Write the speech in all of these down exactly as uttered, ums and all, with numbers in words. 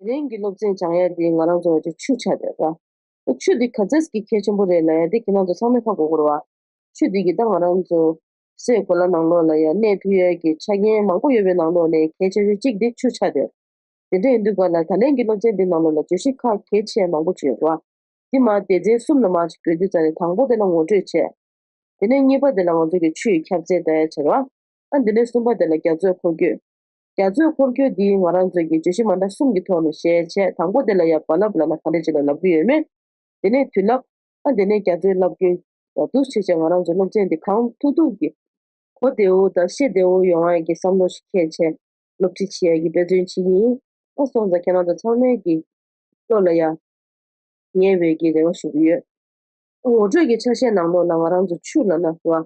རིང་གི་སློབ་ཚན་སྦྱང་ཡ་དེ་ང་རང་ཚོ་ཆུ་ཆགས་བསྡད་པ། ཆུ་འདི་ག་ཚད་ཀྱི་གལ་ཆེན་པོ་རེད་ལབ་ཡ་དེ་ཁྱེད་རང་ཚོ་ཚང་མས་ཧ་གོ་དགོས་རེད་བ། ཆུ་འདི་གིས་ད་ང་རང་ཚོ་སའི་གོ་ལ་ནང་ལོགས་ལ་ཡ་གནས་ཐུབ་ཡ་གི་ཆ་རྐྱེན་མང་པོ་ཡོད་པའི་ནང་ལོགས་ནས་གལ་ཆེ་ཤོས་གཅིག་དེ་ཆུ་ཆགས་བསྡད། དེ་འདྲ་ཡིན་དུས་ག་ལ་ད་ལན་གྱི་སློབ་ཚན་འདི་ནང་ལོགས་ལ་བརྗོད་གཞི་ཁག་གལ་ཆེ་མང་པོ་ཅིག་ཡོད་རེད་བ། འདི་མར་སྡེ་ཚན་གསུམ་ལ་མར་ཅིག་བགོས་དུས་ཙང་ནས་དང་པོ་དེ་ལ་ངོ་སྤྲོད་བྱས། དེ་ནས་གཉིས་པ་དེ་ལ་ང་ཚོ་གི་ཆུ་ཡི་ཁྱབ་ཚད་ལྟ་ཡ་བྱེད་རོགས། ཨ་འདི་ནས་གསུམ་པ་དེ་ལ་རྒྱ་མཚོའི་འཁོར་སྐྱོད། རྒྱ་མཚོའི་འཁོར་སྐྱོད་འདི་ང་རང་ཚོ་གི་བརྗོད་གཞི་མ་འདྲ་གསུམ་གྱི་ཐོག་ནས་བཤད་བྱས། དང་པོ་དེ་ལ་ཡ་རྦ་རླབས་ལབ་ན་ག་འདྲ་ཅིག་ལ་ལབ་ཀྱི་ཡོད་མེད། དེ་ནས་དུས་རླབས། ཨ་དེ་ནས་རྒྱ་མཚོའི་རླབས་རྒྱུན། འདུག་བྱས་བྱས་ང་རང་ཚོ་སློབ་ཚན་འདི་གང་ཐུབ་ཐུབ་ཀྱིས་གོ་བདེ་བོ་དང་ཤེས་བདེ་བོ་ཡོང་བ་གི་བསམ་བློ་ཞིག་འཁྱེར་བྱས་སློབ་ཁྲིད་བྱེད་ཡ་གི་འབད་བརྩོན་བྱེད་ཀྱི་ཡིན། ཨ་སོང་ཙང་ཁྱེད་རང་ཚོ་ཚང་མས་ཀྱི་བློ་ལ་ཡ་ངེས་པའི་གི་རེ་བ་ཞུ་གི་ཡོད། ངོ་སྤྲོད་ཀྱི་ཆ་ཤས་ནང་ལོགས་ལ་ང་རང་ཚོ་ཆུ་ལབ་ན་བ།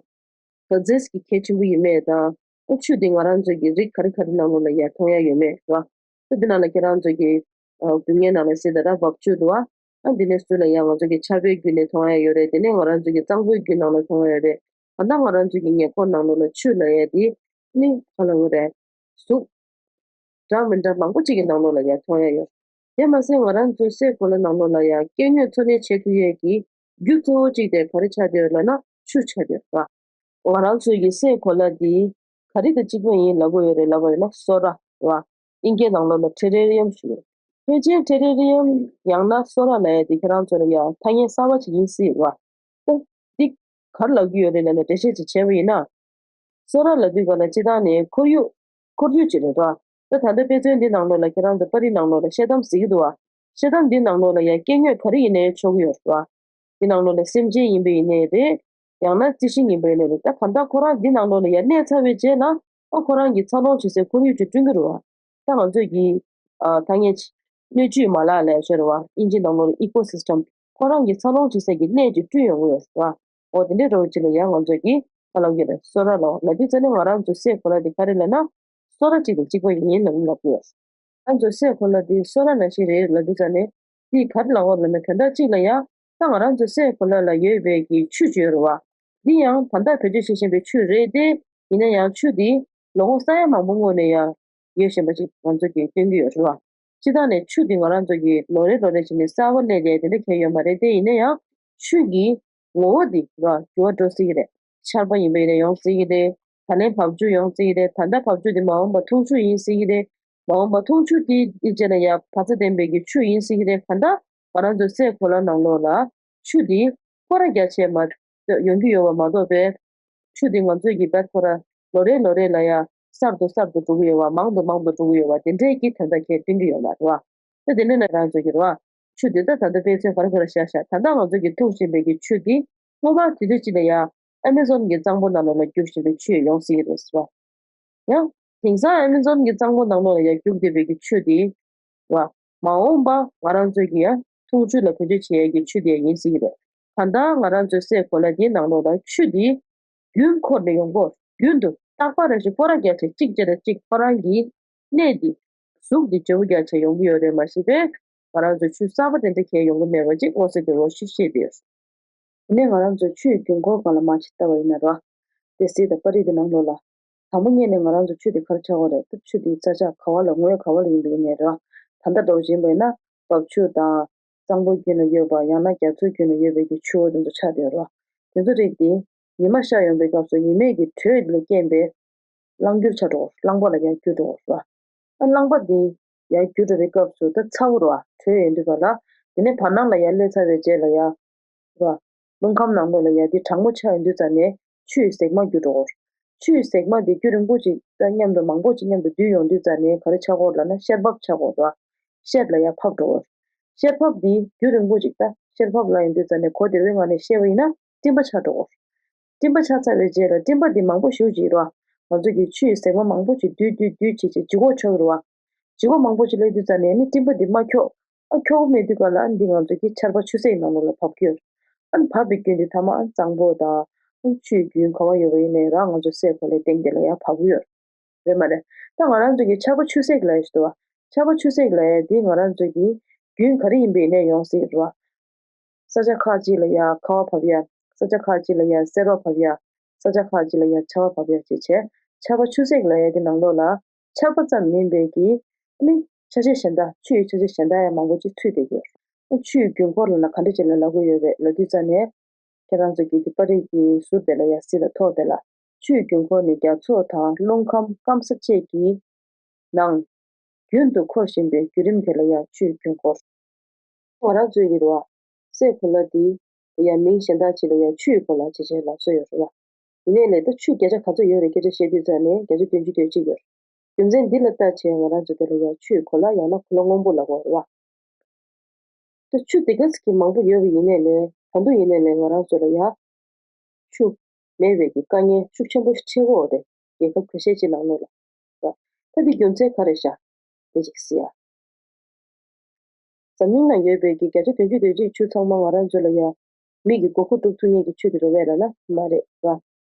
ག་ཚད་ཀྱི་གལ་ཆེན་པོ་ཡིན་མེད་དང་། ཨ་ཆུ་དེ་ང་རང་ཚོ་གི་རིགས་ག་རེ་ག་རེ་ནང་ལོགས་ལ་ཡ་མཐོང་ཡ་ཡོད་མེད་བ། ཨ་དེ་ནང་ལ་ཁྱེད་རང་ཚོ་གི་ཨ་དགུན་ངའི་ནང་ལ་ཟེར་ད་ར་འབབ་ཆུ་འདུག་བ། ཨ་དེ་ནས་སུ་ལ་ཡ་ང་ཚོ་གི་ཆར་པའི་རྒྱུན་ནས་མཐོང་ཡ་ཡོད་རེད། དེ་ནས་ང་རང་ཚོ་གི་གཙང་པོའི་རྒྱུན་ནང་ལ་མཐོང་ཡ་ཡོད་རེད། ད་ལྟ་ང་རང་ཚོ་གི་ཉེ་འཁོར་ནང་ལོགས་ལ་ཆུ་ལབ་ཡ་དེ་ནི་ག་ལ་འོ་རེད། གཟུགས་འདྲ་མི་འདྲ་མང་པོ་ཅིག་གི་ནང་ལོགས་ལ་ཡ་མཐོང་ཡ་ཡོད། དེ་མ་ཟད་ང་རང་ཚོའི་སའི་གོ་ལ་ནང་ལོགས་ལ་ཡ་སྐྱེ་དངོས་འཚོ་གནས་བྱེད་ཐུབ་ཡས་ཀྱི་རྒྱུ་གཙོ་བོ་གཅིག་དེ་ག་རེ་ཆགས་བསྡད་ཡོད་ལབ་ན་ཆུ་ཆགས་བསྡད་ཡོད་རེད་བ། ང་རང་ཚོའི་གི་སའི་གོ་ལ་འདི་ག་རེ་དང་གཅིག་པ་ཡིན་ལབ་དགོས་ཡོད་རེད་ལབ་པ་ཡིན་ན་སོ་ར་རེད་བ། དབྱིན་སྐད་ནང་ལོགས་ལ་ཊེ་རེ་རི་ཡམ་ཞུ་ཡོད། ཕལ་ཆེར་ཊེ་རེ་རི་ཡམ་ཡང་ན་སོ་ར་ལབ་ཡ་དེ་ཁྱེད་རང་ཚོ་ལ་ཡ་ཐ་སྙད་གསར་པ་ཅིག་ཡིན་སྲིད་རེད་བ། ད་འདི་ག་རེ་ལབ་ཀྱི་ཡོད་རེད་ལབ་ན་འགྲེལ་བཤད་ཅིག་བྱས་པ་ཡིན་ན། སོ་ར་ལབ་དུས་ག་ལ་སྤྱིར་བཏང་ནས་ཁོར་ཡུག་ཁོར་ཡུག་ཅིག་རེད་དོ། ད་ད་ལྟ་དཔེ་མཚོན་འདི་ནང་ལོགས་ལ་ཁྱེད་རང་ཚོ་པར་རིས་ནང་ལོགས་ལ་ཤེལ་དམ་གཟིགས་ཀྱི་འདུག་བ། ཤེལ་དམ་འདི་ནང་ལོགས་ལ་ཡ་སྐྱེ་དངོས་ག་རེ་ཡིན་ནའི་ཆོག་གི་ཡོད་རེད་བ། འདི་ནང་ལོགས་ལ་སེམས་ཅན་ཡིན་པ་ཡིན་ནའི་རེད། ཡང་ན་རྩི་ཤིང་ཡིན་པ་ཡིན་ནའི་རེད། ད་གང་ལྟར་ཁོ་རང་འདི་ནང་ལོགས་ལ་ཡ་གནས་ཚར་བའི་རྗེས་ལ་ཨ་ཁོ་རང་གི་འཚར་ལོངས་བྱེད་སའི་ཁོར་ཡུག་ཅིག་བསྐྲུན་གྱི་རེད་བ། ད་ང་ཚོས་ཀྱི་ཨ་ཐ་སྙད་སྣོད་བཅུད་མ་ལག་ལབ་ཡ་ཅིག་ཡོད་རེད་བ། དབྱིན་ཇི་ནང་ལོགས་ལ་ཨི་ཀོ་སི་སི་ཊམ། ཁོ་རང་གི་འཚར་ལོངས་བྱེད་ས་གི་གནས་ཅིག་བསྐྲུན་ཡོང་གི་ཡོད་རེད་བ། འོ་དེ་འདྲའི་རོགས་ཅིག་ལ་ཡང་ང་ཚོ་གིས་ཧ་ལམ་གྱི་རེད། སོ་ར་ལ་ལབ་དུས་ཙ་ནས་ང་རང་ཚོ་སའི་གོ་ལ་དེ་ག་རེ་ལབ་ན། སོ་ར་གཅིག་དང་གཅིག་པ་ཡིན་ལབ་ལབ་ཀྱི་ཡོད། ང་ཚོ་སའི་གོ་ལ་དེ་སོ་ར་ནང་བཞིན་རེད་ལབ་དུས་ཙ་ནས་དེ་ག་རེ་ལབ་དགོས་ལབ་ན། དོན་དག་གཅིག་ལ་ཡང་ད་ང་རང་ཚོ་སའི་གོ་ལ་ལ་ཡོད་པའི་གི་ཆུ་ཅིག་ཡོད་རེད་བ། འདི་ཡང་ད་ལྟ་བེད་སྤྱོད་བྱེད་བཞིན་པའི་ཆུ་རེད་དེ། ཡིན་ན་ཡང་ཆུ་འདི་ལོ་ངོ་ས་ཡ་མང་པོ་སྔོན་ནས་ཡང་ཡོད་བཞིན་པ་ཅིག་ང་ཚོ་གིས་སྟོན་གྱི་ཡོད་རེད་བ། སྤྱིར་བཏང་ནས་ཆུ་འདི་ང་རང་ཚོ་གིས་ལོ་རེ་ལོ་རེ་བྱས་ནས་གསར་པ་སླེབས་ཏེ་དེ་འདྲ་གང་ཡང་ཡོད་མ་རེད་དེ། ཡིན་ན་ཡང་ཆུ་གི་ངོ་བོ་འདི་ར་འགྱུར་བ་འགྲོ་སྲིད་ཀྱི་རེད། ཆར་པ་ཡིན་པ་ཡིན་ན་ཡོང་སྲིད་ཀྱི་རེད། ད་ལན་བབས་ཆུ་ཡོང་སྲིད་ཀྱི་རེད། ད་ལྟ་བབས་ཆུ་འདི་མ་འོངས་པ་འཐུང་ཆུ་ཡིན་སྲིད་ཀྱི་རེད། མ་འོངས་པ་འཐུང་ཆུ་དེ་དེ་རྗེས་ལ་ཡང་བག་ཚ་ལྡན་པའི་གི་ཆུ་ཡིན་སྲིད་ཀྱི་རེད། གང་ལྟར་ང་རང་ཚོ་སའི་གོ་ལ་ནང་ལོགས་ལ་ཆུ་འདི་སྐོར་ར་རྒྱག་བྱས་མ་ཡོང་གི་ཡོད་པ་མ་གཏོགས་པའི། ཆུ་འདི་ང་ཚོས་ཀྱི་བེད་ཁོ་ར་ལོ་རེ་ལོ་རེ་ལ་ཡ་གསར་དུ་གསར་དུ་འགྲོ་གི་ཡོད་པ། མང་དུ་མང་དུ་འགྲོ་གི་ཡོད་པ་དེ་འདྲས་ཀྱི་དོན་དག་གས་སྟོན་གྱི་ཡོད་མ་རེད་བ། ད་དེ་འདྲས་ན་རང་ཚོས་ཀྱི་རེད་བ། ཆུ་འདི་ད་ད་ལྟ་དཔེ་མཚོན་ག་རེ་ག་རེ་བཞག་བཞག་ད་ལྟ་ང་ཚོས་ཀྱི་འཐུང་བཞིན་པའི་གི་ཆུ་འདི་སྔོན་མ་དུས་ཚོད་ཅིག་ལ་ཡ་ཨ་མེ་ཛོན་གྱི་གཙང་པོ་ནང་ལོགས་ལ་རྒྱུག་བཞིན་པའི་ཆུ་ཡོང་སྲིད་ཀྱི་རེད་ཟེར་བ། ཡང་། དེང་སང་ཨ་མེ་ཛོན་གྱི་གཙང་པོ་ནང་ལོགས་ལ་ཡང་རྒྱུག་བསྡད་པའི་གི་ཆུ་དེ། བ། མ་འོངས་པ་ང་རང་ཚོས་ཀྱི་ཡང་འཐུང་ཆུ་ལ་བེད་སྤྱོད་བྱེད་ཡས་ཀྱི་ཆུ་དེ་ཡིན་སྲིད་ཀྱི་རེད། གང་ལྟར་ང་རང་ཚོའི་སའི་གོ་ལ་དེའི་ནང་ལོགས་ལ་ཆུ་དེ་རྒྱུན་འཁོར་ནས་ཡོང་གི་ཡོད། རྒྱུན་དུ་རྟག་པར་རེ་ཞིག་སྐོར་ར་རྒྱག་བྱས་གཅིག་རྗེས་ལ་གཅིག་ཁོ་རང་གི་གནས་དེ། གཟུགས་དེ་བརྗེ་པོ་རྒྱག་བྱས་ཡོང་གི་ཡོད་རེད་མ་གཞི་པས། ང་རང་ཚོ་ཆུ་གསར་པ་དེ་འདྲ་གང་ཡོང་གི་མེད་པ་ཅིག་མངོན་གསལ་དོད་པོ་ཞིག་ཤེས་བསྡད་ཡོད། དེ་ནས་ང་རང་ཚོ་ཆུའི་རྒྱུན་འཁོར་སྒང་ལ་མར་ཅིག་ལྟ་བ་ཡིན་ན་ར། སྡེ་སྲིད་དང་པར་རིས་དེ་ནང་ལོགས་ལ། དང་པོ་ཉིད་ནས་ང་རང་ཚོ་ཆུ་དེ་ག་རེ་ཆགས་ཀྱི་ཡོད་རེད། ཆུ་དེའི་ས་ཆ་ག་བ་ལ་ངོས་ག་བ་ལ་ཡིན་པ་ཡིན་ནའི་ར། ད་ལྟ་འདྲ་བོ་ཅིག་ཡིན་པ་ཡིན་ན་འབབ་ཆུ་དང་། གཙང་པོ་རྒྱུད་ལ་ཡོད་པ་ཡང་ན་རྒྱ་མཚོ་རྒྱུད་ལ་ཡོད་པའི་གི་ཆུ་བོ་དེ་ཚོ་ཆགས་བསྡད་ཡོད་རེད་བ། དེ་ཚོ་རིགས་དེ་ཉི་མ་ཤར་ཡོང་པའི་སྐབས་སུ་ཉི་མའི་གི་དྲོད་ལས་རྐྱེན་པས་རླངས་འགྱུར་ཆགས་འགྲོ་གི་ཡོད་རེད། རླངས་པ་ལ་ཡར་འགྱུར་འགྲོ་གི་ཡོད་རེད་བ། ཨ་རླངས་པ་དེ་ཡར་འགྱུར་འགྲོ་བའི་སྐབས་སུ་ད་ཚ་པོ་རེད་བ། དྲོད་ཡོང་དུས་ག་ལ། དེ་ནས་བར་སྣང་ལ་ཡར་སླེབས་ཚར་བའི་རྗེས་ལ་ཡ། ར། རླུང་ཁམས་ནང་ལོགས་ལ་ཡ་དེ་གྲང་མོ་ཆགས་ཡོང་དུས་ཙ་ནས་ཆུ་ཡི་ཟེགས་མ་འགྱུར་འགྲོ་གི་ཡོད་རེད། ཆུ་ཡི་ཟེགས་མ་དེ་རྒྱུན་རིང་པོ་ཅིག་ད་མཉམ་དུ་མང་པོ་ཅིག་མཉམ་དུ་འདུས་ཡོང་དུས་ཙ་ནས་ག་རེ་ཆགས་ཀྱི་ཡོད་རེད་ལབ་ན་གཤེར་འབབ་ཆགས་ཀྱི་ཡོད་རེད་བ། གཤེར་ལ་ཡ་ཕབ་འགྲོ་གི་ཡོད་རེད། གཤེར་འབབ་དེ་རྒྱུན་རིང་པོ་ཅིག་ད་གཤེར་འབབ་ལབ་ཡོང་དུས་ཙ་ནས་གོ་བདེ་བོའི་ངང་ནས་བཤད་པ་ཡིན་ན་སྤྲིན་པ་ཆགས་འགྲོ་གི་ཡོད་རེད། སྤྲིན་པ་ཆགས་ཚར་བའི་རྗེས་ལ་སྤྲིན་པ་འདི་མང་པོ་ཞེ་པོ་ཅིག་རེད་བ། ང་ཚོ་གི་ཆུ་ཡི་ཟེགས་མ་མང་པོ་ཅིག་འདུས་འདུས་འདུས་བྱས་བྱས་ལྗིད་ཁོག་ཆགས་ཀྱི་རེད་བ། ལྗིད་ཁོག་མང་པོ་ཅིག་སླེབས་དུས་ཙ་ནས་ནི་སྤྲིན་པ་འདི་མ་འཁྱོག་ཨ་འཁྱོག་པོ་མེད་དུས་ག་ལ་ཨ་འདི་ང་ཚོ་གི་ཆར་པ་ཆུ་སེར་ནང་ལོགས་ལ་བབས་ཀྱི་ཡོད་རེད། ཨ་བབས་པའི་རྒྱུན་འདི་ཐ་མ་ཨ་གཙང་པོ་དང་ཨ་ཆུ་ཡི་རྒྱུན་ག་བ་ཡོད་པ་ཡིན་ནའི་ར་ང་ཚོ་སའི་གོ་ལའི་སྟེང་དེ་ལ་ཡར་བབས་ཀྱི་ཡོད་རེད། རེད་མ་རེད། ད་ང་རང་ཚོ་གི་ཆར་པ་ཆུ་སེར་ལབ་ཡ་ཞིག་འདུག་བ། ཆར་པ་ཆུ་སེར་ལབ་ཡ་འདི་ང་རང་ཚོ་གི་རྒྱུན་ག་རེ་ཡིན་པ་ཡིན་ནའི་ཡོང་སྲིད་རེད་བ། ས་ཆ་ཁག་ཅིག་ལ་ཡ་ཁ་བ་བབས་ཡ། ས་ཆ་ཁག་ཅིག་ལ་ཡ་སེར་བ་བབས་ཡ། ས་ཆ་ཁག་ཅིག་ལ་ཡ་ཆར་པ་བབས་ཡ་བྱས་བྱས། ཆར་པ་ཆུ་སེར་ལབ་ཡ་དེ་ནང་ལོགས་ལ་ཆར་པ་ཙམ་མིན་པའི་གི་ནི་ ཆ་ཤས་གཞན་དག་ཆུ་ཡི་ཆ་ཤས་གཞན་དག་ཡང་མང་པོ་ཅིག་ཚུད་བསྡད་ཡོད། ཆུ་ཡི་རྒྱུན་འཁོར་ལབ་ན་ག་འདྲ་ཅིག་ལ་ལབ་ཀྱི་ཡོད་རེད་ལབ་དུས་ཙ་ནས། ཁྱེད་རང་ཚོ་གིས་འདི་པར་རིས་ཀྱི་ཟུར་དེ་ལ་ཡ་གཟིགས་ལ་ཐོག་དེ་ལ། ཆུ་ཡི་རྒྱུན་འཁོར་ནི་རྒྱ་མཚོ་དང་རླུང་ཁམས་སྐམ་ས་བཅས་ཀྱི་ནང་རྒྱུན་དུ་འཁོར་བཞིན་པའི་བརྒྱུད་རིམ་དེ་ལ་ཡ་ཆུ་ཡི་རྒྱུན་འཁོར། ང་རང་ཚོའི་གི་རེད་བ། སའི་གོ་ལ་འདི་ཡ་མིང་གཞན་དག་ཅིག་ལ་ཡ་ཆུ་ཡི་གོ་ལ་ཅེས་བྱས་ལབ་སྲོལ་ཡོད་རེད་བ། ཡིན་ནའི་ལས་ད་ཆུ་བརྒྱ་ཆ་ག་ཚོད་ཡོད་རེད་སྐད་ཆ་བཤད་དུས་ཙ་ནས་བརྒྱ་ཆ་བདུན་ཅུ་དོན་གཅིག་ཡོད་རེད། རྒྱུ་མཚན་འདི་ལ་ལྟ་བྱས་ང་རང་ཚོ་དེ་ལ་ཡ་ཆུ་ཡི་གོ་ལ་ཡང་ན་གོ་ལ་སྔོན་པོ་ལབ་དགོས་རེད་བ། ད་ཆུ་དེ་ག་ཙམ་གྱི་མང་པོ་ཡོད་པ་ཡིན་ནའི་ལས་ད་དུང་ཡིན་ནའི་ལས་ང་རང་ཚོ་ལ་ཡ། ཆུ་མེད་པའི་གི་དཀའ་ངལ་ཤུགས་ཆེན་པོ་འཕྲད་ཀྱི་ཡོད་རེད་རྒྱལ་ཁབ་ཁ་ཤས་ཅིག་ནང་ལོགས་ལ། ད་དེ་རྒྱུ་མཚན་ག་རེ་ཤག་དེ་ཅིག་གཟིགས་ཡ། འཛམ་གླིང་ན་ཡོད་པའི་གི་བརྒྱ་ཆ་བདུན་ཅུ་དོན་གཅིག་ཆུ་ཚང་མ་ང་རང་ཚོ་ལ་ཡ་མི་གི་དགོས་མཁོ་སྒྲུབ་ཐུབ་མཁན་གྱི་ཆུ་དེ་རེད་པས་ལབ་ན་མ་རེད་བ།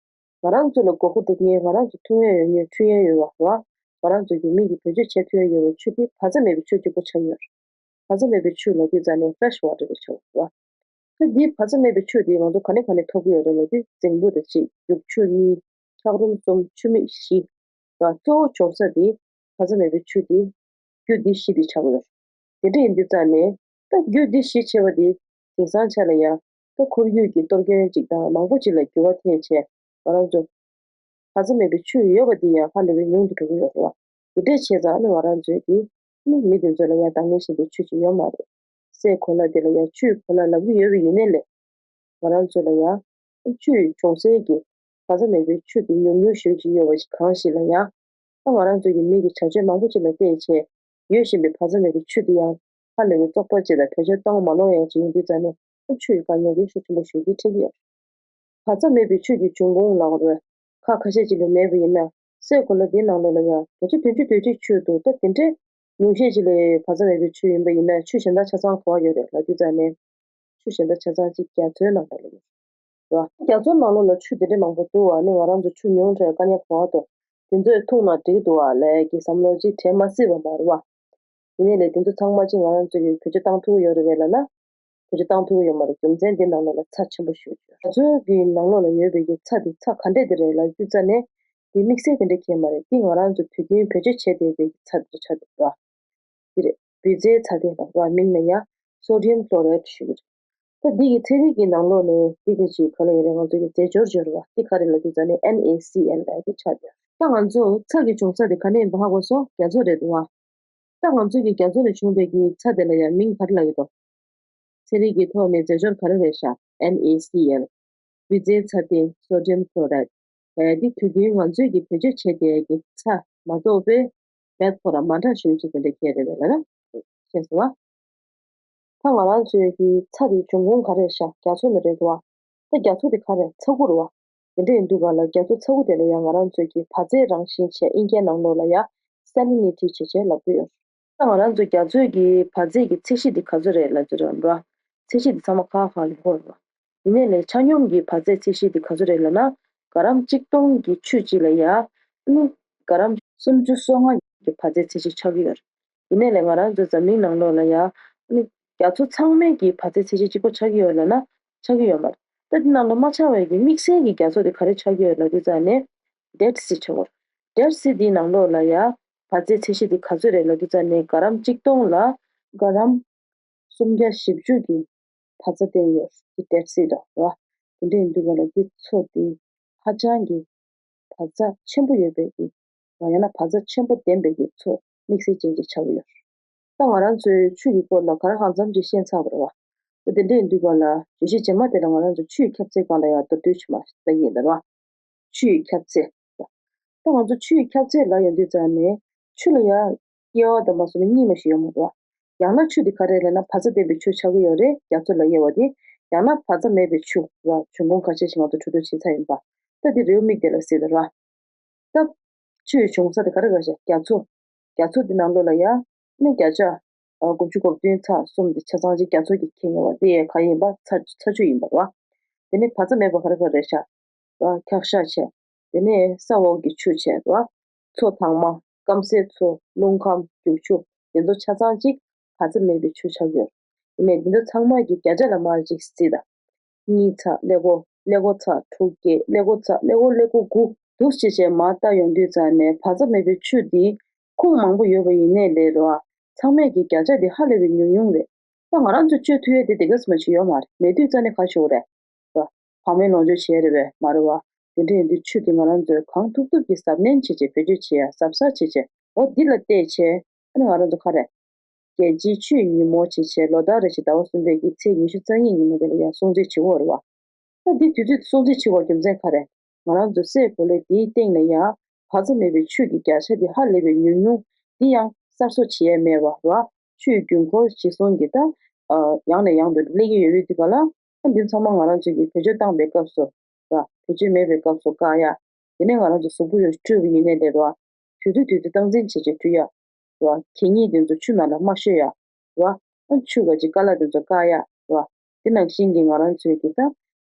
ང་རང་ཚོ་ལ་དགོས་མཁོ་སྒྲུབ་མཁན་ང་རང་ཚོ་འཐུང་ཡ་ཡོད་མཁན་འཐུང་ཡ་ཡོད་བ་བ། ང་རང་ཚོ་གི་མི་གི་བེད་སྤྱོད་བྱེད་ཐུབ་ཡ་ཡོད་པའི་ཆུ་དེ་བར་མཚམས་མེད་པའི་ཆུ་གཅིག་པོ་ཆགས་ཀྱི་ཡོད་རེད། བར་མཚམས་མེད་པའི་ཆུ་ལབ་དུས་ཙ་ནས་ཕེ་རེ་ཤི་ཝ་ཊར་དེ་ཆགས་ཀྱི་ཡོད་རེད་བ། ད་འདིའི་བར་མཚམས་མེད་པའི་ཆུ་དེ་ང་ཚོ་ག་ནས་ག་ནས་ཐོབ་ཀྱི་ཡོད་རེད་ལབ་དུས་རྫིང་བུ་དེ་གཅིག་རྒྱུག་ཆུ་གཉིས། འཁྱགས་རོམ་གསུམ། ཆུ་མིག་བཞི། ང་གཙོ་བོ་འབྱུང་ས་དེ་བར་མཚམས་མེད་པའི་ཆུ་དེ་རྒྱུད་འདི་བཞི་དེ་ཆགས་ཀྱི་ཡོད་རེད། དེ་འདྲ་ཡིན་དུས་ཙ་ནས་ད་རྒྱུད་འདི་བཞི་བྱས་པ་དེ་དེང་སང་ཆ་ལ་ཡ་ད་ཁོར་ཡུག་གི་གཏོར་སྐྱོན་ཅིག་དང་མང་པོ་ཅིག་ལ་འགྱུར་བ་ཐེབས་བྱས་ང་རང་ཚོ་བར་མཚམས་མེད་པའི་ཆུ་ཡོད་པ་འདི་ཡང་ཧ་ལས་པའི་ཉུང་དུ་འགྲོ་གི་ཡོད་རེད་བ། དེ་འདྲས་བྱས་ཙང་ནི་ང་རང་ཚོས་ཀྱི་ནི་མི་དེ་ཚོ་ལ་ཡང་འདང་ངེས་བཞིན་པའི་ཆུ་ཅིག་ཡོད་མ་རེད། སའི་གོ་ལ་དེ་ལ་ཡང་ཆུའི་གོ་ལ་ལབ་ཀྱི་ཡོད་པ་ཡིན་ནའི་ལས། ང་རང་ཚོ་ལ་ཡང་ཆུ་ཡི་འབྱུང་སའི་གི་བར་མཚམས་མེད་པའི་ཆུ་དེ་ཉུང་ཉུང་ཞེ་པོ་ཅིག་ཡོད་པ་ཞིག་གང་ཞིག་ལ་ཡང་། ད་ང་རང་ཚོ་གི་མི་གི་བྱ་སྤྱོད་མང་པོ་ཅིག་ལ་བལྟས་བྱས་ཡོད་བཞིན་པའི་བར་མཚམས་མེད་པའི་ཆུ་དེ་ཡང་ཧ་ལས་པའི་བཙོག་པ་ཅིག་དང་བེད་སྤྱོད་གཏོང་མ་ལོང་ཡ་ཅིག་ཡིན་དུས་ཙ་ནས་ཆུ་ཡི་དཀའ་ངལ་དེ་ཤུགས་ཆེན་པོ་ཞེ་པོ་ཅིག་འཕྲད་ཀྱི་ཡོད། བར་མཚམས་མེད་པའི་ཆུ་གི་འབྱུང་ཁུངས་ལབ་དགོས་རེད། ཁག་ཁ་ཤས་ཅིག་ལ་མེད་པ་ཡིན་ན་སའི་གོ་ལ་འདིའི་ནང་ལོགས་ལ་ཡང་བརྒྱ་ཆ་བདུན་ཅུ་དོན་གཅིག་ཆུ་འདུག་ད་དེ་འདྲའི་ཉུང་ཤས་ཅིག་ལ་བར་མཚམས་མེད་པའི་ཆུ་ཡིན་པ་ཡིན་ན་ཆུ་གཞན་དག་ཆ་ཚང་ག་པར་ཡོད་རེད་ལབ་དུས་ཙ་ནས། ཆུ་གཞན་དག་ཆ་ཚང་གཅིག་རྒྱ་མཚོའི་ནང་ལོགས་ལ་ཡོད་རེད། རྒྱ་མཚོའི་ནང་ལོགས་ལ་ཆུ་དེ་འདྲའི་མང་པོ་འདུག་བ། ནི་ང་རང་ཚོ་ཆུ་ཉུང་དྲགས་དཀའ་ངལ་གོ་བ་དང་དེ་ཚོས་འཐུང་ན་འགྲིག་གི་འདུག་བ་ལབ་ཀྱི་བསམ་བློ་ཅིག་དྲན་མ་སྲིད་པ་མ་རེད་བ། ཡིན་ནའི་ལས་དེ་ཚོ་ཚང་མ་ཅིག་ང་རང་ཚོ་གིས་བེད་སྤྱོད་བཏང་ཐུབ་ཀྱི་ཡོད་རེད་པས་ལབ་ན། བེད་སྤྱོད་བཏང་ཐུབ་ཀྱི་ཡོད་མ་རེད། རྒྱུ་མཚན་འདི་ནང་ལོགས་ལ་ཚྭ་ཆེན་པོ་ཞེ་པོ་ཅིག་ཡོད། ང་ཚོའི་གི་ནང་ལོགས་ལ་ཡོད་པའི་གི་ཚྭ་འདི་ཚྭ་ག་འདྲས་དེ་རེད་ལབ་དུས་ཙ་ནས། འདི་དམིགས་བསལ་དེ་འདྲས་གང་ཡང་མ་རེད། འདི་ང་རང་ཚོ་དུས་རྒྱུན་བེད་སྤྱོད་བྱས་བསྡད་པའི་གི་ཚྭ་འདི་ཆགས་འདུག་ར། འདི་རེད། བུལ་རྫས་ཚྭ་དེ་ལ་ར་མིང་ལ་ཡ་སོ་ཌི་ཡམ་ཁློ་རའེ་ཌི་ཞུ་གི་རེད། ད་འདི་གི་ཚན་རིག་གི་ནང་ལོགས་ནས་འདི་གི་ཅིག་ག་ལ་ཡིན་རེད། ང་ཚོ་གི་རྫས་སྦྱོར་སྦྱོར་བ་འདི་ག་རེ་ལབ་དུས་ཙ་ནས་ཨེན་ཨེ་སི་ཨེལ་ལབ་དེ་ཆགས་ཡོད། ད་ང་ཚོ་ཚྭ་གི་འབྱུང་ས་དེ་ག་ནས་ཡིན་པ་ཧ་གོ་སོང་། རྒྱ་མཚོ་རེད་འདུག་བ། ད་ང་ཚོ་གི་རྒྱ་མཚོ་ནས་བྱུང་བའི་གི་ཚྭ་དེ་ལ་ཡང་མིང་ག་རེ་ལབ་ཀྱི་འདུག་ཚན་རིག་གི་ཐོག་ནས་རྫས་སྦྱོར་ག་རེ་རེད་ཤག་ཨེན་ཨེ་སི་ཨེལ། བུལ་རྫས་ཚྭ་ཏིལ། སོ་ཌི་ཡམ་ཁློ་རའེ་ཌི། ཡ་འདི་དུས་རྒྱུན་ང་ཚོས་ཀྱི་བེད་སྤྱོད་བྱེད་བསྡད་ཀྱི་ཚྭ་མ་གཏོགས་པའི་བེད་ཁོ་ར་མ་འདྲ་ཞུ་ཅིག་དེ་འདྲ་ཁྱེད་རེད་པས་ལ་ན། ཤེས་སོང་བ། ད་ང་རང་ཚོའི་གི་ཚྭ་དེ་འབྱུང་ཁུངས་ག་རེ་རེད་ཤག་རྒྱ་མཚོ་ནས་རེད་འདུག་བ། ད་རྒྱ་མཚོ་དེ་ག་རེ་ཚྭ་ཁུ་རེད་བ། དེ་འདྲ་ཡིན་དུས་ག་ལ་རྒྱ་མཚོ་ཚྭ་ཁུ་དེ་ལ་ཡང་ང་རང་ཚོས་ཀྱི་བ་ཚྭའི་རང་བཞིན་བྱས་དབྱིན་སྐད་ནང་ལོགས་ལ་ཡང་སེ་ལི་ནི་ཊི་བྱས་བྱས་ལབ་ཀྱི་ཡོད། ད་ང་རང་ཚོ་རྒྱ་མཚོའི་གི་བ་ཚྭའི་གི་ཚད་གཞི་དེ་ག་ཚོད་རེད་ལབ་ཀྱི་རེད་བ། ཚད་གཞི་དེ་ཚང་མ་ཁག་ཁག་ཡོད་རེད་བ། ཡིན་ནའི་ལས་ཆ་སྙོམས་ཀྱི་བ་ཚྭའི་ཚད་གཞི་དེ་ག་ཚོད་རེད་ལབ་ན། ག་རམ་གཅིག་སྟོང་གི་ཆུ་གཅིག་ལ་ཡ། ནི། ག་རམ་སུམ་ཅུ་སོ་ལྔ་གི་བ་ཚྭའི་ཚད་གཞི་ཆགས་ཀྱི་ཡོད་རེད། ཡིན་ནའི་ལས་ང་རང་ཚོའི་འཛམ་གླིང་ནང་ལོགས་ལ་ཡ། ནི། རྒྱ་མཚོ་ཚང་མའི་གི་བ་ཚྭའི་ཚད་གཞི་གཅིག་པོ་ཆགས་ཀྱི་ཡོད་ལབ་ན། ཆགས་ཀྱི་ཡོད་མ་རེད། ད་དེ་ནང་ལ་མ་ཆགས་པའི་གི་དམིགས་བསལ་གྱི་རྒྱ་མཚོ་དེ་ག་རེ་ཆགས་ཀྱི་ཡོད་ལབ་དུས་ཙ་ནས། ཌེཌ་སི་ཆགས་ཀྱི་ཡོད་རེད། ཌེཌ་སི་དེའི་ནང་ལོགས་ལ་ཡ། བ་ཚྭའི་ཚད་གཞི་དེ་ག་ཚོད་རེད་ལབ་དུས་ཙ་ནས་ག་རམ་གཅིག་སྟོང་ལ། ག་རམ། སུམ་བརྒྱ་བཞི་བཅུ་གི་བ་ཚྭ་བསྟེན་ཡོད། འདི་ཌེཌ་སི་རེད་བ། དེ་འདྲ་ཡིན་དུས་ག་ལ་འདི་མཚོ་འདི་ཧ་ཅང་གི་བ་ཚྭ་ཆེན་པོ་ཡོད་པའི་གི། ཡང་ན་བ་ཚྭ་ཆེན་པོ་ལྡན་པའི་གི་མཚོ་དམིགས་བསལ་ཅན་ཅིག་ཆགས་ཀྱི་ཡོད། ད་ང་རང་ཚོའི་ཆུ་གི་སྐོར་ལ་ག་རེ་གང་འཚམ་ཅིག་ཤེས་ཚར་བ་རེད་བ། ད་དེ་འདྲ་ཡིན་དུས་ག་ལ་བརྗོད་གཞི་རྗེས་མ་དེ་ལ་ང་རང་ཚོ་ཆུ་ཡི་ཁྱབ་ཚད་སྒང་ལ་ཡང་མདོར་བསྡུས་ཅིག་མར་ལྟ་གི་ཡིན་ད་རེད་བ། ཆུ་ཡི་ཁྱབ་ཚད། ད་ང་ཚོ་ཆུ་ཡི་ཁྱབ་ཚད་ལབ་ཡོང་དུས་ཙང་ནས་ཆུ་ལ་ཡང་དབྱེ་བ་དང་མ་སོང་ན་གཉིས་མ་ཞིག་ཡོད་མ་རེད་བ། ཡང་ན་ཆུ་དེ་ག་རེ་ལབ་ན་བ་ཚྭ་ལྡན་པའི་ཆུ་ཆགས་ཀྱི་ཡོད་རེད། རྒྱ་མཚོ་ལ་དབྱེ་བ་དེ། ཡང་ན་བ་ཚྭ་མེད་པའི་ཆུ་ར། འབྱུང་ཁུངས་ཁ་ཤས་ཤིག་ང་ཚོ་འཕྲོ་མཐུད་བྱས་ཚར་ཡིན་པ། ད་དེ་རེའུ་མིག་དེ་ལ་གཟིགས་དང་ར། ད། ཆུ་ཡི་འབྱུང་ས་དེ་ག་རེ་ག་ཤ་རྒྱ་མཚོ། རྒྱ་མཚོ་དེ་ནང་ལོགས་ལ་ཡ། ནི་བརྒྱ་ཆ། དགུ་བཅུ་གོ་བདུན་ཚེག་གསུམ་དེ་ཆ་ཚང་གཅིག་རྒྱ་མཚོ་གི་ཁེངས་ཡོད་པ་དེ་ཡ་ག་ཡིན་པ་ཚྭ་ཚྭ་ཆུ་ཡིན་པ་རེད་བ། དེ་ནས་བ་ཚྭ་མེད་པ་ག་རེ་ག་རེ་ཤ། ར་འཁྱག་ཤ་བྱས། དེ་ནས་ས་འོག་གི་ཆུ་བྱས་ར། མཚོ་དྭངས་མ། སྐམ་སའི་མཚོ། རླུང་ཁམས། རྒྱུག་ཆུ། དེ་ཚོ་ཆ་ཚང་གཅིག་བ་ཚྭ་མེད་པའི་ཆུ་ཆགས་ཡོད། ཡིན་ནའི་འདི་ཚོ་ཚང་མ་གི་བརྒྱ་ཆ་ལ་མར་ཅིག་གཟིགས་དང་། གཉིས་ཚེག་ཀླད་ཀོར། ཀླད་ཀོར་ཚེག་དྲུག་བརྒྱད། ཀླད་ཀོར་ཚེག་ཀླད་ཀོར་ཀླད་ཀོར་དགུ་འདུག་ཅེས་བྱས་མར་བལྟ་ཡོང་དུས་ཙང་ནས་བ་ཚྭ་མེད་པའི་ཆུ་འདི་ཁུངས་མང་པོ་ཡོད་པ་ཡིན་ནའི་ལས་རོ། ཨ། ཚང་མས་ཀྱི་བརྒྱ་ཆ་དེ་ཧ་ལས་པའི་ཉུང་ཉུང་རེད། ད་ང་རང་ཚོ་སྤྱོད་ཐུབ་ཡས་དེ་དེ་ག་ཙམ་ཞིག་ཡོད་མ་རེད། མེད་དུས་རྩ་ནས་ག་ཞུ་རེད། བ། བག་མེད་ལོངས་སྤྱོད་བྱས་རེད་པས་མ་རེད་བ། དེ་འདྲ་ཡིན་དུས་ཆུ་དེ་ང་རང་ཚོས་གང་ཐུབ་ཐུབ་ཀྱིས་གཟབ་ནན་བྱེད་བྱེད་བེད་སྤྱོད་བྱེད་ཡ་གཟབ་གཟབ་བྱེད་བྱེད་འོ་འདི་ལ་བལྟས་བྱས་ཨ་ནི་ང་རང་ཚོ་ག་རེ། རྒྱལ་སྤྱིའི་ཆུའི་ཉིན་མོ་བྱེད་བྱེད་ལོ་ལྟར་རེ་བཞིན་ཟླ་བ་གསུམ་པའི་གི་ཚེས་ཉི་ཤུ་རྩ་གཉིས་ཉིན་མོ་དེ་ལ་ཡ་སྲུང་བརྩི་བྱེད་དགོས་རེད་བ། ད་འདི་དུས་ཚོད་སྲུང་བརྩི་བྱེད་དགོས་རྒྱུ་མཚན་ག་རེ། ང་རང་ཚོ་སའི་གོ་ལའི་འདིའི་སྟེང་ལ་ཡ་བག་ཚ་མེད་པའི་ཆུ་གི་བརྒྱ་ཆ་དེ་ཧ་ལས་པའི་ཉུང་ཉུང་འདི་ཡང་གསར་བཟོ་བྱེད་ཡས་མེད་པ་ར། ཆུའི་རྒྱུན་འཁོར་གཞི་བཟུང་གི་ད་ཡང་ནས་ཡང་དུ་སླེབས་ཀྱི་ཡོད་པའི་དུས་ག་ལ་ཨ་འདི་ཚང་མ་ང་རང་ཚོ་གིས་བེད་སྤྱོད་བཏང་པའི་སྐབས་སུ་ར་བེད་སྤྱོད་མེད་པའི་སྐབས་སུ་བཀག་ཡ། དེ་ནས་ང་རང་ཚོ་གཟུགས་པོ་ཡོད་སྤྲོས་པ་ཡིན་ནའི་ལས་ར། དུས་ཚོད་དུས་ཚོད་སྟངས་འཛིན་བྱེད་བྱེད་འཁྲུད་ཡ། ར། གད་སྙིགས་དེ་ཚོ་ཆུ་ནང་ལ་མ་ཤོད་ཡ། ར། ཨ་ཆུ་ག་ཅིག་ཀ་ལ་དེ་ཚོ་བཀག་ཡ། ར། དེ་ནང་བཞིན་གྱི་ང་རང་ཚོའི་གི་ད།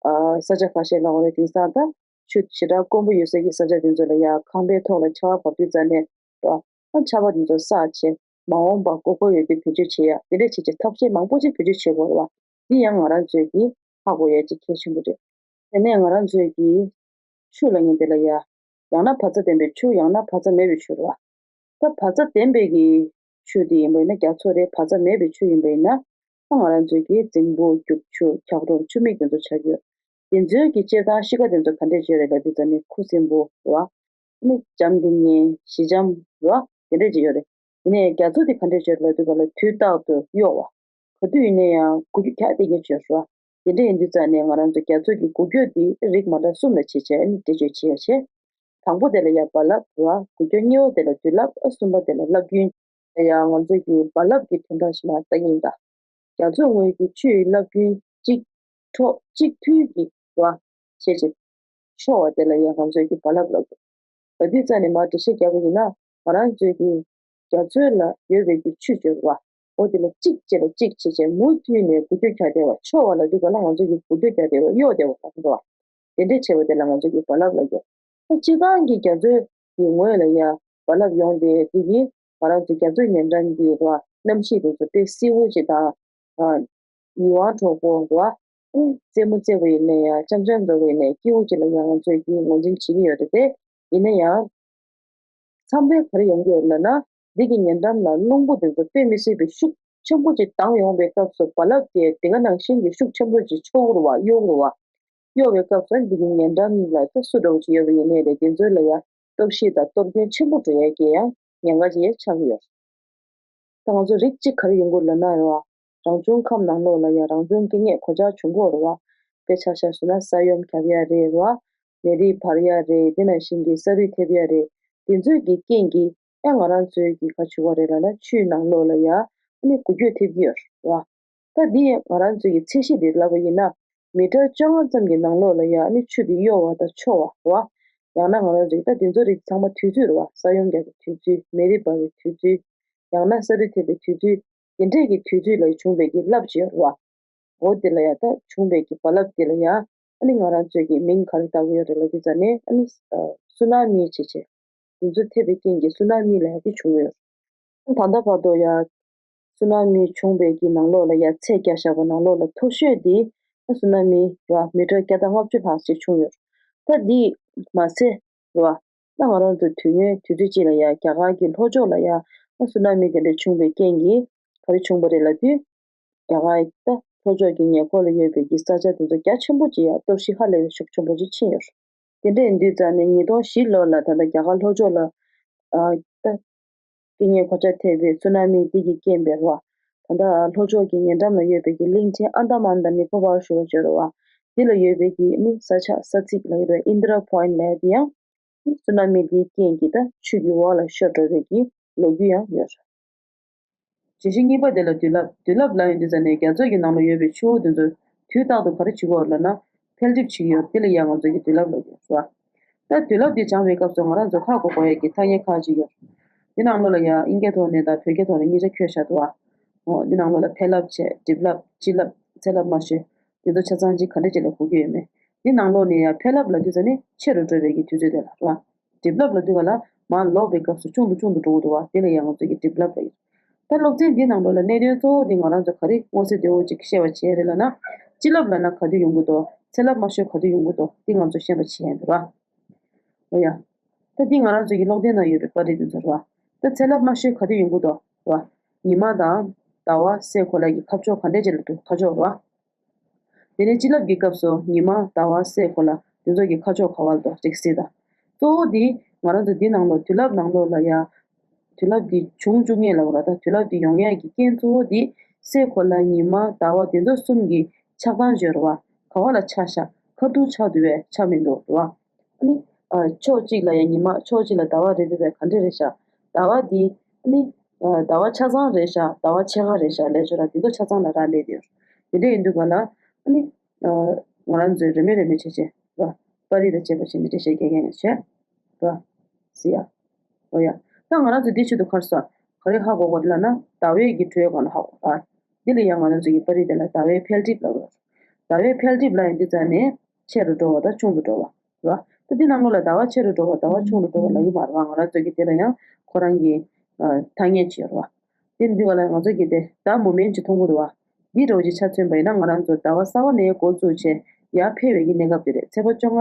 ཨ་ས་ཆ་ཁ་ཤས་ལ་འོ་རེ་དེང་སང་ད། ཆུ་ཞེ་དྲག་དཀོན་པོ་ཡོད་ས་གི་ས་ཆ་དེ་ཚོ་ལ་ཡ་ཁང་པའི་ཐོག་ལ་ཆར་པ་བབས་དུས་ཙ་ནས། ར། ཨ་ཆར་པ་དེ་ཚོ་བསགས་བྱས། མ་འོངས་པ་དགོས་མཁོ་ཡོད་དུས་བེད་སྤྱོད་བྱེད་ཡ་དེ་འདྲ་བྱེད་བྱེད་ཐབས་ཤེས་མང་པོ་ཅིག་བེད་སྤྱོད་བྱེད་དགོས་རེད་བ། འདི་ཡང་ང་རང་ཚོས་ཀྱིས་ཧ་གོ་ཡ་ཅིག་གལ་ཆེན་པོ་རེད། དེ་ནས་ང་རང་ཚོས་ཀྱིས་ཆུ་ལ་ངན་དེ་ལ་ཡ། ཡང་ན་བག་ཚ་ལྡན་པའི་ཆུ་ཡང་ན་བག་ཚ་མེད་པའི་ཆུ་རེད་བ། ད་བག་ཚ་ལྡན་པའི་གི་ཆུ་དེ་ཡིན་པ་ཡིན་ན་རྒྱ་མཚོ་རེད། བག་ཚ་མེད་པའི་ཆུ་ཡིན་པ་ཡིན་ན་ད་ང་རང་ཚོས་ཀྱིས་རྫིང་བུ་རྒྱུག་ཆུ་འཁྱག་རོམ་ཆུ་མིག་དེ་ཚོ་ཆགས་ཀྱི་ཡོད། དེ་ཚོའི་གི་སྤྱིར་བཏང་གཤིས་ཀ་དེ་ཚོ་ག་འདྲས་ཅིག་ཡོད་རེད་ལབ་དུས་ཙ་ནས་ཁུ་སིམ་པོ་རེད་བ། ཨ་ནི་འཇམ་ཐིང་ངེ་ཞི་འཇམ་རེད་བ། དེ་འདྲས་ཅིག་ཡོད་རེད། ཡིན་ནའི་རྒྱ་མཚོ་དེ་ག་འདྲས་ཅིག་ཡོད་རེད་ལབ་དུས་ག་ལ་དུས་རྟག་ཏུ་གཡོ་བ། ག་དུས་ཡིན་ན་ཡང་འགུལ་སྐྱོད་རྒྱག་བསྡད་མཁན་ཅིག་ཡོད་རེད་བ། དེ་འདྲ་ཡིན་དུས་ཙང་ནས་ང་རང་ཚོ་རྒྱ་མཚོ་གི་འགུལ་སྐྱོད་འདི་རིགས་མ་འདྲ་གསུམ་ལ་ཕྱེ་བྱས་ཨ་ནི་འགྲེལ་བརྗོད་བྱེད་ཡ་བྱས། དང་པོ་དེ་ལ་ཡ་རྦ་རླབས་རེད་བ། འགུལ་སྐྱོད་གཉིས་པ་དེ་ལ་དུས་རླབས། ཨ་གསུམ་པ་དེ་ལ་རླབས་རྒྱུན། ཡ་ང་ཚོ་གི་རྦ་རླབས་ཀྱི་དོན་དག་ཞིག་མར་ལྟ་གི་ཡིན་ད། རྒྱ་མཚོ་ངོས་ཀྱི་ཆུའི་རླབས་རྒྱུན་གཅིག་འཕྲོ་གཅིག་མཐུད་ཀྱིས་རེད་བ། བྱས་བྱས། ཤོར་བ་དེ་ལ་ཡང་ང་ཚོས་ཀྱི་རྦ་རླབས་ལབ་དགོས། ད་དུས་རྩ་ནས་མར་འགྲེལ་བཤད་རྒྱག་པ་ཡིན་ན་ང་རང་ཚོས་ཀྱི་རྒྱ་མཚོ་ལ་ཡོད་པའི་ཀྱི་ཆུ་སྦྱོར་བ། འོ་དེ་ལ་གཅིག་བྱས་ལ་གཅིག་བྱས་བྱས་མུ་མཐུད་ནས་འགུལ་སྐྱོད་རྒྱག་བསྡད་པ། ཤོར་བ་ལབ་དུས་ག་ལ་ང་ཚོས་ཀྱི་འགུལ་སྐྱོད་རྒྱག་བསྡད་པ་གཡོ་བསྡད་པ་ལབ་འགྲོ་བ། དེ་འདྲས་བྱས་པ་དེ་ལ་ང་ཚོས་ཀྱི་རྦ་རླབས་ལབ་དགོས། ད་སྤྱིར་བཏང་གི་རྒྱ་མཚོའི་གི་ངོས་ལ་ཡ་རྦ་རླབས་ཡོང་སྟེ་དེ་གིས་ང་རང་ཚོ་རྒྱ་མཚོའི་ཉེ་འགྲམ་གྱི་རེད་བ་གནམ་གཤིས་དེ་ཚོ་དཔེ་བསིལ་པོ་ཞིག་དང་། ཡིད་དབང་འཕྲོག་པོ་རེད་བ། རྩེད་མོ་རྩེ་བ་ཡིན་ན་ཡང་འཆམ་འཆམ་འགྲོ་བ་ཡིན་ན་ཡང་སྐྱིད་པོ་ཅིག་ལ་ཡང་ང་ཚོས་ཀྱིས་ངོས་འཛིན་བྱེད་ཀྱི་ཡོད་རེད་དེ། ཡིན་ན་ཡང་། མཚམས་རེ་ག་རེ་ཡོང་གི་ཡོད་ལབ་ན། འདི་གི་ཉེ་འགྲམ་ལ་རླུང་བུ་དེ་ཚོ་དཔེ་མི་སྲིད་པའི་ཤུགས་ཆེན་པོ་ཅིག་ལྡང་ཡོང་བའི་སྐབས་སུ་རྦ་རླབས་དེ་དེ་ག་ནང་བཞིན་གྱི་ཤུགས་ཆེན་པོ་ཅིག་ཆོག་གི་རེད་བ། གཡོ་གི་རེད་བ། གཡོ་བའི་སྐབས་སུ་འདི་གི་ཉེ་འགྲམ་ལ་ད་སུ་འདྲ་བོ་ཅིག་ཡོད་པ་ཡིན་ནའི་རེད། དེ་ཚོ་ལ་ཡང་གཏོར་བཤིག་དང་གཏོར་སྐྱོན་ཆེན་པོ་འགྲོ་ཡས་ཀྱི་ཡང་ཉེན་ཁ་ཅིག་ཡང་ཆགས་ཀྱི་ཡོད། ད་ང་ཚོ་རིགས་གཅིག་ག་རེ་ཡོང་གི་ཡོད་ལབ་ན་རེད་བ། རང་བྱུང་ཁམས་ནང་ལོགས་ལ་ཡང་རང་བྱུང་རྐྱེན་ངན་གོད་ཆག་བྱུང་གི་ཡོད་རེད་བ། དཔེ་ཆ་བཞག་ཟེར་ན་ས་ཡོམ་བརྒྱབ་ཡ་རེད་བ། མེ་རི་འབར་ཡ་རེད། དེ་ནང་བཞིན་གྱི་ས་རུད་ཐེབས་ཡ་རེད། དེ་ཚོའི་གི་རྐྱེན་གྱིས་ཡང་ང་རང་ཚོའི་གི་ག་བྱུང་བ་རེད་ལབ་ན་ཆུའི་ནང་ལོགས་ལ་ཡང་ཨ་ནི་འགུལ་སྐྱོད་ཐེབས་ཀྱི་ཡོད་རེད་བ། ད་འདི་ང་རང་ཚོའི་གི་ཚད་གཞི་འདི་ལབ་པ་ཡིན་ན། མི་ཊར་བཅོ་ལྔ་ཙམ་གྱི་ནང་ལོགས་ལ་ཡང་ཨ་ནི་ཆུ་དེ་གཡོ་བ་དང་འཕྱོ་བ་རེད་བ། ཡང་ན་ང་རང་ཚོ་གི་ད་དེ་ཚོ་རིགས་ཚང་མ་དུས་ཚོད་རེད་བ། ས་ཡོམ་རྒྱག་པའི་དུས་ཚོད། མེ་རི་འབར་བའི་དུས་ཚོད། ཡང་ན་ས་རུད་ཐེབས་པའི་དུས་ཚོད། དེ་འདྲས་ཀྱི་དུས་ཚོད་ལ་བྱུང་བའི་གི་རླབས་ཅིག་ཡོད་རེད་བ། འོ་དེ་ལ་ཡང་ད་བྱུང་བའི་གི་རྦ་རླབས་དེ་ལ་ཡང་ཨ་ནི་ང་རང་ཚོས་ཀྱི་མིང་ག་རེ་བཏགས་ཀྱི་ཡོད་རེད་ལབ་དུས་ཙ་ནས་ཨ་ནི་སུ་ན་མི་བྱས་བྱས། དེ་ཚོ་ཐེབས་པའི་རྐྱེན་གྱིས་སུ་ན་མི་ལབ་ཡ་དེ་བྱུང་ཡོད། ད་ལྟ་བར་དུ་ཡ། སུ་ན་མི་བྱུང་བའི་གི་ནང་ལོགས་ལ་ཡ་ཚད་བརྒྱབ་བཞག་པ་ནང་ལོགས་ལ་མཐོ་ཤོས་དེ་ད་སུ་ན་མི་ར་མི་ཊར་བརྒྱ་དང་ལྔ་བཅུ་ལྷག་ཅིག་བྱུང་ཡོད། ད་འདི་མ་ཚད་ར་ད་ང་རང་ཚོ་དུས་ངན་དུས་ཚོད་ཅིག་ལ་ཡ་རྒྱ་གར་གྱི་ལྷོ་ཕྱོགས་ལ་ཡ་ད་སུ་ན་མི་དེ་འདྲ་བྱུང་བའི་རྐྱེན་གྱིས་ག་རེ་བྱུང་བ་རེད་ལབ་དུས། རྒྱ་གར་ད་ལྷོ་ཕྱོགས་ཀྱི་ཉེ་འཁོར་ལ་ཡོད་པའི་གི་ས་ཆ་དེ་ཚོ་རྒྱ་ཆེན་པོ་ཅིག་ཡ་གཏོར་བཤིག་ཧ་ལས་པའི་ཤུགས་ཆེན་པོ་ཅིག་ཕྱིན་ཡོད་རེད། དེ་འདྲ་ཡིན་དུས་ཙང་ནས་ཉིས་སྟོང་བཞི་ལོ་ལ་ད་ལྟ་རྒྱ་གར་ལྷོ་ཕྱོགས་ལ་ཨ་ད་རྐྱེན་ངན་གོད་ཆག་ཐེབས་པའི་སུ་ན་མི་འདི་གི་རྐྱེན་པས་རེད་བ། ད་ལྟ་ལྷོ་ཕྱོགས་ཀྱི་ཉེ་འགྲམ་ལ་ཡོད་པའི་གི་གླིང་ཆེན་ཨན་ད་མཱན་དང་ནི་ཀོ་པར་ཞུ་བ་བརྗོད་རེད་བ། འདི་ལ་ཡོད་པའི་གི་ནི་ས་ཆ་ས་ཚིགས་ལ་ཡོད་པའི་ཨིན་དྲ་པོ་ཡིན་ཊི་ལབ་ཡ་དེ་ཡང་སུ་ན་མི་འདིའི་རྐྱེན་གྱིས་ད་ཆུ་གི་འོག་ལ་ཤོར་འགྲོ་བའི་གི་ལོ་རྒྱུས་ཡང་ཡོད་རེད། བརྗོད་གཞི་གཉིས་པ་དེ་ལ་དུས་རླབས། དུས་རླབས་ལབ་ཡོང་དུས་ཙ་ནས་རྒྱ་མཚོ་གི་ནང་ལ་ཡོད་པའི་ཆུ་བོ་དེ་ཚོ་དུས་རྟག་ཏུ་ག་རེ་བྱེད་ཀྱི་ཡོད་ལབ་ན། འཕེལ་འགྲིབ་བྱེད་ཀྱི་ཡོད། དེ་ལ་ཡང་ང་ཚོ་གི་དུས་རླབས་ལབ་ཀྱི་ཡོད་རེད་བ། ད་དུས་རླབས་དེ་སྦྱང་བའི་སྐབས་སུ་ང་རང་ཚོ་ཧ་གོ་དགོས་ཡ་གི་ཐ་སྙད་ཁག་ཅིག་ཡོད། དེ་ནང་ལོགས་ལ་ཡང་དབྱིན་སྐད་ཐོག་ནས་དང་བོད་སྐད་ཐོག་ནས་གཉིས་ཆ་འཁོད་བཞག་འདུག་བ། འོ་དེ་ནང་ལོགས་ལ་འཕེལ་རླབས་བྱས། འགྲིབ་རླབས། བྱི་རླབས། ཚད་རླབས་དམའ་ཤོས། དེ་ཚོ་ཆ་ཚང་གཅིག་ག་འདྲ་ཅིག་ལ་གོ་གི་ཡོད་མེད། དེ་ནང་ལོགས་ནས་ཡང་འཕེལ་རླབས་ལབ་དུས་ཙ་ནི་ཆེ་རུ་འགྲོ་བའི་གི་དུས་ཚོད་དེ་ལ་རེད་བ། འགྲིབ་རླབས་ལབ་དུས་ག་ལ་མར་ལོག་པའི་སྐབས་སུ་ཆུང་དུ་ཆུང་དུ་འགྲོ་གི་འདུག་བ། དེ་ལ་ཡང་ང་ཚོ་གིས་འགྲིབ་རླབས་ལབ་ཡོད། ད་སློབ་ཚན་འདི་ནང་ལོགས་ལ་གནད་དོན་གཙོ་བོ་འདི་ང་རང་ཚོ་ག་རེ་མངོན་གསལ་དོད་པོ་ཅིག་ཤེས་པ་བྱས་རེད་ལབ་ན། བྱི་རླབས་ལབ་ན་ག་དུས་ཡོང་གི་འདུག་ཚད་རླབས་དམའ་ཤོས་ག་དུས་ཡོང་གི་འདུག་འདི་ང་ཚོ་ཤེས་པ་བྱས་ཡིན་འདུག་བ། འོ་ཡ། ད་འདི་ང་རང་ཚོ་གི་སློབ་དེབ་ནང་ཡོད་པའི་པར་རིས་འདི་ཚོ་རེད་བ། ད་ཚད་རླབས་དམའ་ཤོས་ག་དུས་ཡོང་གི་འདུག་རེད་བ། ཉི་མ་དང་ཟླ་བ་སའི་གོ་ལ་གི་ཁ་ཕྱོགས་ག་འདྲས་ཅིག་ལ་འདུག་ཁ་ཕྱོགས་རེད་བ། དེ་ནས་བྱིན་རླབས་ཀྱི་སྐབས་སུ་ཉི་མ་ཟླ་བ་སའི་གོ་ལ་དེ་ཚོ་གི་ཁ་ཕྱོགས་ག་བ་ལ་འདུག་ཅིག་གཟིགས་དང་། གཙོ་བོ་འདི་ང་རང་ཚོ་འདི་ནང་ལོགས་དུས་རླབས་ནང་ལོགས་ལ་ཡ། དུས་རླབས་འདི་བྱུང་བཅུག་མཁན་ལབ་དགོས་རེད་ད། དུས་རླབས་འདི་ཡོང་ཡས་ཀྱི་རྐྱེན་གཙོ་བོ་འདི་སའི་གོ་ལ་ཉི་མ་ཟླ་བ་དེ་ཚོ་གསུམ་གྱི་ཆགས་སྟངས་བརྗོད་རེད་བ། ག་བ་ལ་ཆགས་ཤག་ཁ་ཐུག་ཆགས་འདུག་པས་ཆགས་མི་འདུག་རེད་བ། ཨ་ནི། ཨ། ཕྱོགས་གཅིག་ལ་ཡང་ཉི་མ་ཕྱོགས་གཅིག་ལ་ཟླ་བ་རེད་འདུག་པས་ག་འདྲ་རེད་ཤག་ཟླ་བ་འདི་ཨ་ནི། ཨ། ཟླ་བ་ཆ་ཚང་རེད་ཤག་ཟླ་བ་ཕྱེད་ཀ་རེད་ཤག་ལབ་ཆོག་ར། འདི་ཚོ་ཆ་ཚང་ལ་རག་ལས་འདུག་དེ་འདྲ་ཡིན་དུས་ག་ལ་ཨ་ནི། ཨ། ང་རང་ཚོས་རེ་མོས་རེ་མོས་བྱས་བྱས་ར། པར་རིས་དང་བཅས་པ་བྱས་ནས་འགྲེལ་བཤད་རྒྱག་མཁན་ཡང་བྱས་ར། ཟེར་ཡ། འོ་ཡ། ད་ང་རང་ཚོ་འདི་ཆེད་དུ་ག་རེ་ཟེར། ག་རེ་ཧ་གོ་དགོས་རེད་ལབ་ན་ཟླ་བའི་གི་འགྲོས་སྒང་ལ་ཧ་གོ་ར། འདི་ལ་ཡང་ང་རང་ཚོ་གི་པར་རིས་དེ་ལ་ཟླ་བའི་འཕེལ་འགྲིབ་ལབ་དགོས། ཟླ་བའི་འཕེལ་འགྲིབ་ལབ་ཡོང་དུས་ཙང་ནས་ཆེ་རུ་འགྲོ་བ་དང་ཆུང་དུ་འགྲོ་བ། རེད་བ། ད་འདི་ནང་ལོགས་ལ་ཟླ་བ་ཆེ་རུ་འགྲོ་བ་ཟླ་བ་ཆུང་རུ་འགྲོ་བ་ལབ་ཀྱི་མ་རེད་བ། ང་རང་ཚོ་གི་དེ་ལ་ཡང་ཁོ་རང་གི་ཨ། ཐ་སྙད་ཅིག་ཡོད་རེད་བ། དེ་འདི་ག་ལ་ང་ཚོ་གི་དེ་ཟླ་མུ་མེན་ཅིག་མཐོང་གི་འདུག་བ། འདི་འདྲ་བོ་ཅིག་ཆ་མཚོན་པ་ཡིན་ན་ང་རང་ཚོ་ཟླ་བ་གསར་བ་ནས་འགོ་བཙུགས་བྱས་ཡར་འཕེལ་བའི་གི་གནས་སྐབས་དེ་རེད། ཚེས་པ་བཅོ་ལྔ་